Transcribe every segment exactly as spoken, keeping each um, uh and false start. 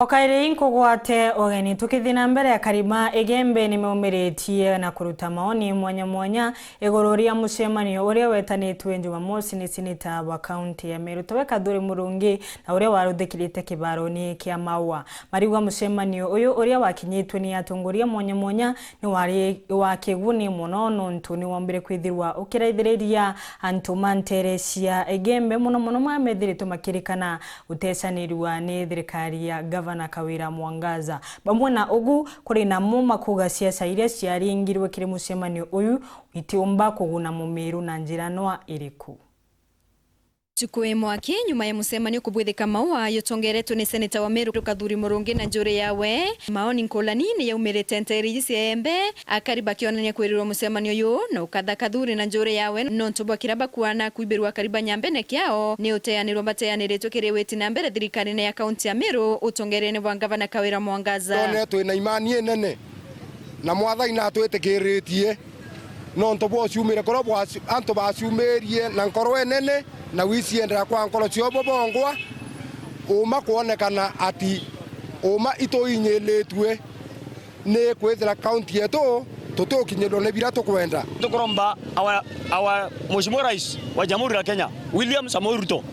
O kairi inkugwate ugeni. Tukithii na mbere, akari ba Igembe nimeumiritie na kuruta maoni mwanya mwanya iguru ria mucemanio uria wetanitue Jumamosi ni seneta wa kaunti ya Meru, tawe Kathuri Murungi, na uria waruthikirite kibaroni kia Maua. Mariuga mucemanio uyu uria wakinyitue ni atongoria mwanya mwanya ni wari wa kiguni mono, nontu ni wombire kwithirwa ukiraithiriria antu ma ntere cia Igembe, mono mono maria methiritwe makirikana gutecanirua ni thirikari ya Gavana Kawira Mwangaza. Bamwe na ugu, kuri namo makuga siasa iria ciaringirwe kiri mucemanio uyu itiumba kuguna Mumiru na njira nwa iriku. Ntuku imwe aki nyuma ya mucemanio kubwithika Maua, yutongeretwe ni seneta wa Meru Kathuri Murungi na njuri yawe, maoni nkulani ni yaumirite ntere iji cia Igembe, akari bakionania kwirirwa mucemanio uyu na ukatha Kathuri na njuri yawe nontu bwa kiria bakuana kwibirwa akari ba Nyambene kiao ni uteanirwa bateaniritwe kiri witi na mbere thirikarine ya kaunti ya Meru utongerene bwa Gavana Kawira Mwangaza. Twone twina imani inene na Mwathani natwitikiritie. Nontu bwa uciumire kuria bwa antu baciumirie na nkoro inene, na wiciendera kwa nkoro cio bo bongwa, uma kwonekana ati uma ituinyilitue ni kwithira kaunti yetu tutiukinyirwa ni biria tukwenda. Tukuromba our, our Mheshimiwa Rais wa Jamhuri ya Kenya, William Samoei Ruto,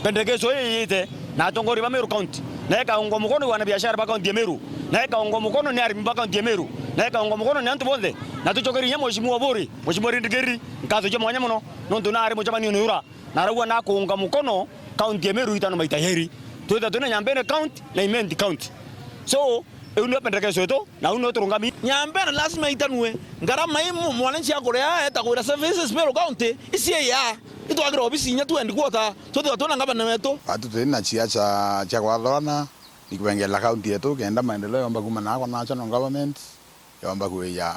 pendekezo ii yite na atongoria ba Meru County, na ikaungwa mukono ni wanabiashara ba kaunti ya Meru, na ikaungwa mukono ni arimi ba kaunti ya Meru, na ikaungwa mukono ni antu bonthe. Na tucokerie inya Mheshimiwa Oburi, Mheshimiwa Rindikiri, nkatho cia mwanya mono, nontu naari mucemanione ura, na araugwa nakuunga mukono kaunti ya Meru itano maita yeri. Twitha twina Nyambene County na Imenti County. So, iu nio pendekezo yetu, na u nio turungami. Nyambene lazima itanue. Ngarama ii mu-, mwananchi akuria eta kwira services Meru County, iciia. Itwakira obisi inya tu and quarter, twithirwa twina ngavana wetu. Atu turi na ciaca cia kwathorana, ni kubengerera kaunti yetu, kenda maendeleo yomba kuuma na kwa national government, yomba kuija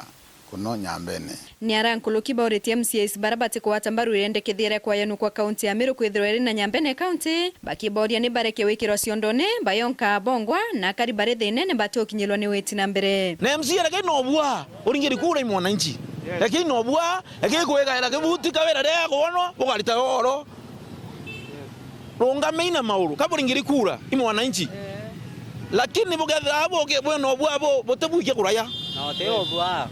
kuno Nyambene. Ni ara nkuruki bauritie M C As bara batikugwata mbaru irendekethia ria kwayanua kwa kaunti ya Meru kwithirwa iri na Nyambene County, bakiboria ni bareke wikirwa ciondone, bayonka bongwa, na akari bari thiinene batiukinyirwa ni witi na mbere. Na M C A rekei nobua, uringiri kura i mwananchi. Rekei nobua, rekei kwigaira kibuti Kawira ria kwonwa, bukarita oro. Rungamei na mauru, ka buringiri kura, i mwananchi. Lakini bukethira buki-, bwina ubua bu-, butibwikia kuraya. Na uti ubua.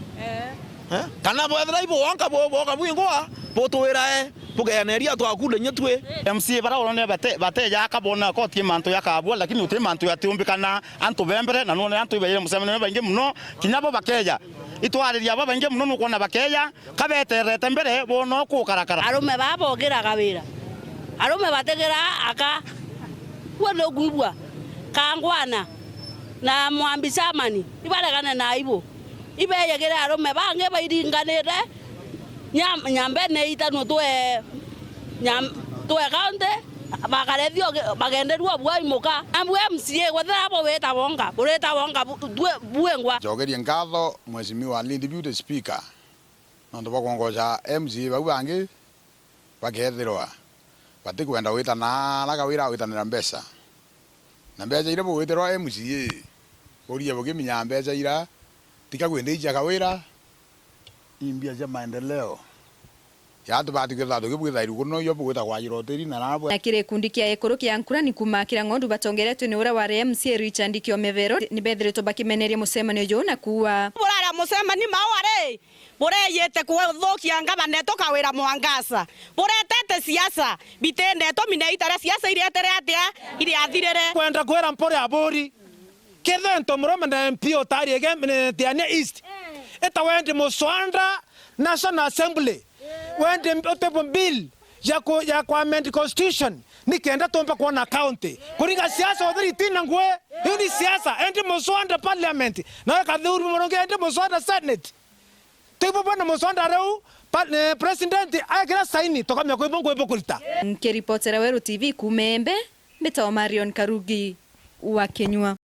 Eh? Kana bwethira ibu wonka bu-, boka bwingwa, butwirae, bugeaneria twakule inya twi. M C A bara uronire bate-, bateja akabona koti mantu ya kabua, lakini uti mantu yatiumbikana antu bembere, na nuone antu ibaire mucemanio baingi muno, kinya bo bakeja. Itwariria babaingi muno nukwona bakeja, kabeterete mbere, boona ukukarakara. Arume baa bogiraga wira. Arume batigira aka. Gwe nukwigua? Kangwana na Mwambi Chamani, ibaregane na ibu. Ibeyegire arume bangi bairinganite Nyam-, Nyambene itanwe twe Nyam-, twe county, bakarethio ge-, bagenderua bwai muka. Ambu M C A, gwethira abo wita bonga, burita bonga bu-, twe-, bwengwa. Njokerie nkatho Mheshimiwa Deputy Speaker. Nontu bwa kwongoca M C A bau bangi bakethirwa batikwenda gwita na ara Kawira agwitanira mbeca. Na mbeca iria bugwitirwa M C A, burie bukiminyaa mbeca ira, tika kwindi icia Kawira, i mbia cia maendeleo. Ya tubati kwithirwa tukibwithairua kuno, io bugwita kwajira hoteli na nabo. Na kiri gikundi kia ekuru kia nkurani kuuma Kirang'ondu batongeretwe ni uria wari M C A Richard Kiomevero, ni bethiritwe bakimeneria mucemanio juu na kuuga. Buraria mucemani Maua ri, bureyite kuthukia ngavana etu Kawira Mwangaza. Buretete siasa, bitinde itumi na itaria siasa iretere atia, iriathirire. Kwenda kwira mpore aburi. Kethira nto murome na M P utari Igembe, Tigania East. Eta wendi muswanda National Assembly. Wendi utebo bill ya ku-, ya ku amend constitution. Ni kenda tumba kwona county. Kuringa siasa uthiri tina ngwe. Hiyo ni siasa. Endi muswanda parliament. Na we Kathuri Murungi endi muswanda senate. Tibo bwana muswanda reu, pa-, eh, president ekira saini, tukamenya kwibo ngwibo kurita. Nkiripotera Weru T V kuuma Embe, mbitagwa Marion Karugi wa Kinyua.